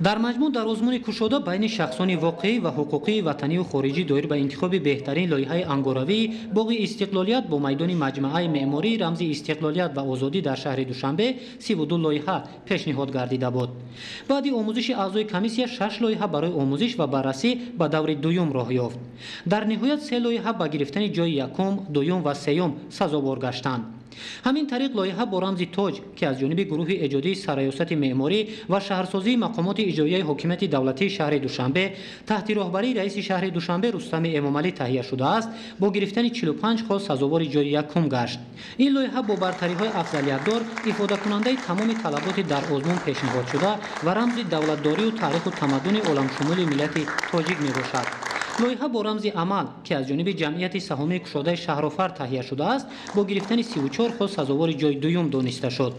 Дар маҷмӯъ дар озмуни кушода байни шахсони воқеӣ ва ҳуқуқии ватанию хориҷӣ доир ба интихоби беҳтарин лоиҳаи ангоравии боғи Истиқлолият бо майдони маҷмааи меъмории рамзи истиқлолият ва озодӣ дар шаҳри Душанбе 32 лоиҳа пешниҳод гардида буд. Баъди омӯзиши аъзои комиссия шаш лоиҳа барои омӯзиш ва баррасӣ ба даври дуюм роҳ ёфт. Дар ниҳоят се лоиҳа ба гирифтани ҷойи якум, дуюм ва сеюм сазовор гаштанд. Ҳамин тариқ лоиҳа бо рамзи тоҷ, ки аз ҷониби гурӯҳи эҷодии Сарраёсати меъморӣ ва шаҳрсозии мақомоти иҷроияи ҳокимияти давлатии шаҳри Душанбе таҳти роҳбарии раиси шаҳри Душанбе Рустами Эмомалӣ таҳия шудааст, бо гирифтани 45 хол сазовори ҷойи якум гашт. Ин лоиҳа бо бартариҳои афзалиятдор ифодакунандаи тамоми талаботи дар озмун пешниҳодшуда ва рамзи давлатдорию таъриху тамаддуни оламшумули миллати тоҷик мебошад. Лоиҳа бо рамзи амал, ки аз ҷониби ҷамъияти саҳомии кушодаи Шаҳрофар таҳия шудааст, бо гирифтани 34 хол сазовори ҷойи дуюм дониста шуд.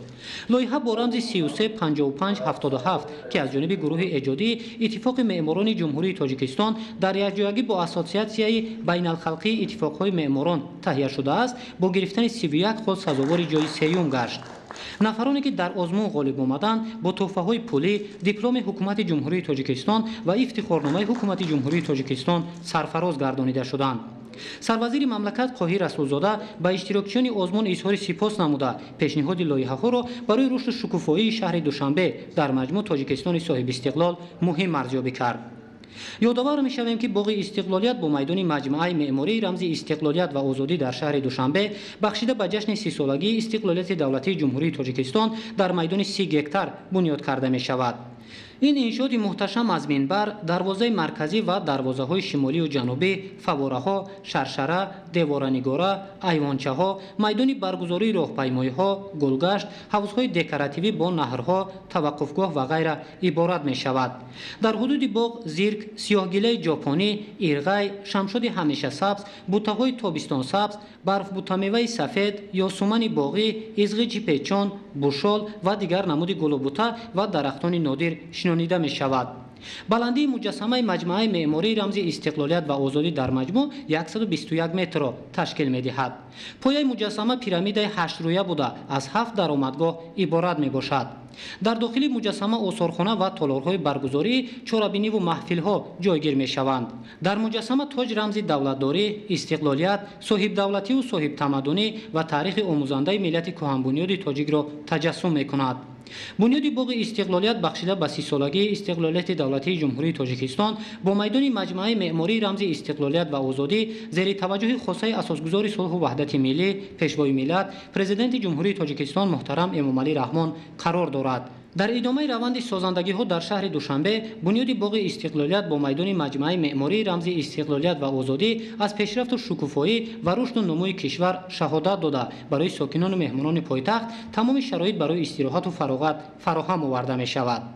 Лоиҳа бо рамзи 335577, ки аз ҷониби гурӯҳи эҷодии Иттифоқи меъморони Ҷумҳурии Тоҷикистон дар якҷоягӣ бо Ассотсиатсияи байналхалқии иттифоқҳои меъморон таҳия шудааст, бо гирифтани 31 хол сазовори ҷойи сеюм гашт. Нафароне, ки дар озмун ғолиб омаданд, бо тӯҳфаҳои пулӣ, дипломи Ҳукумати Ҷумҳурии Тоҷикистон ва ифтихорномаи Ҳукумати Ҷумҳурии Тоҷикистон сарфароз гардонида шуданд. Сарвазири мамлакат Қоҳир Расулзода ба иштирокчиёни озмун изҳори сипос намуда, пешниҳоди лоиҳаҳоро барои рушду шукуфоии шаҳри Душанбе, дар маҷмӯъ Тоҷикистони соҳибистиқлол муҳим арзёбӣ кард. Ёдовар мешавем, ки боғи Истиқлолият бо майдони маҷмааи меъмории рамзи истиқлолият ва озодӣ дар шаҳри Душанбе, бахшида ба ҷашни 30-солагии истиқлолияти давлатии Ҷумҳурии Тоҷикистон, дар майдони 30 гектар бунёд карда мешавад. Ин иншооти муҳташам аз минбар, дарвозаи марказӣ ва дарвозаҳои шимолию ҷанубӣ, фаввораҳо, шаршара, деворанигора, айвончаҳо, майдони баргузории роҳпаймоиҳо, гулгашт, ҳавзҳои декоративӣ бо наҳрҳо, таваққуфгоҳ ва ғайра иборат мешавад. Дар ҳудуди боғ зирк, сиёҳгилаи ҷопонӣ, ирғай, шамшоди ҳамешасабз, бутаҳои тобистонсабз, барфбутамеваи сафед, ёсумани боғӣ, изғиҷи печон, бушол ва дигар намуди гулубута ва дарахтони нодир шинонида мешавад. Баландии муҷассамаи маҷмааи меъмории рамзи истиқлолият ва озодӣ дар маҷмӯъ 121 метрро ташкил медиҳад. Пояи муҷассама пирамидаи ҳаштрӯя буда, аз ҳафт даромадгоҳ иборат мебошад. Дар дохили муҷассама осорхона ва толорҳои баргузории чорабиниву маҳфилҳо ҷойгир мешаванд. Дар муҷассама тоҷ рамзи давлатдорӣ, истиқлолият, соҳибдавлативу соҳибтамаддунӣ ва таърихи омӯзандаи миллати кӯҳанбунёди тоҷикро таҷассум мекунад. Бунёди боғи Истиқлолият, бахшида ба 30-солагии истиқлолияти давлатии Ҷумҳурии Тоҷикистон бо майдони маҷмааи меъмории рамзи истиқлолият ва озодӣ, зери таваҷҷӯҳи хосаи асосгузори сулҳу ваҳдати миллӣ, Пешвои миллат, Президенти Ҷумҳурии Тоҷикистон муҳтарам Эмомалӣ Раҳмон қарор дорад. Дар идомаи раванди созандагиҳо дар шаҳри Душанбе бунёди боғи Истиқлолият бо майдони маҷмааи меъмории рамзи истиқлолият ва озодӣ аз пешрафту шукуфоӣ ва рушду нумӯи кишвар шаҳодат дода, барои сокинону меҳмонони пойтахт тамоми шароит барои истироҳату фароғат фароҳам оварда мешавад.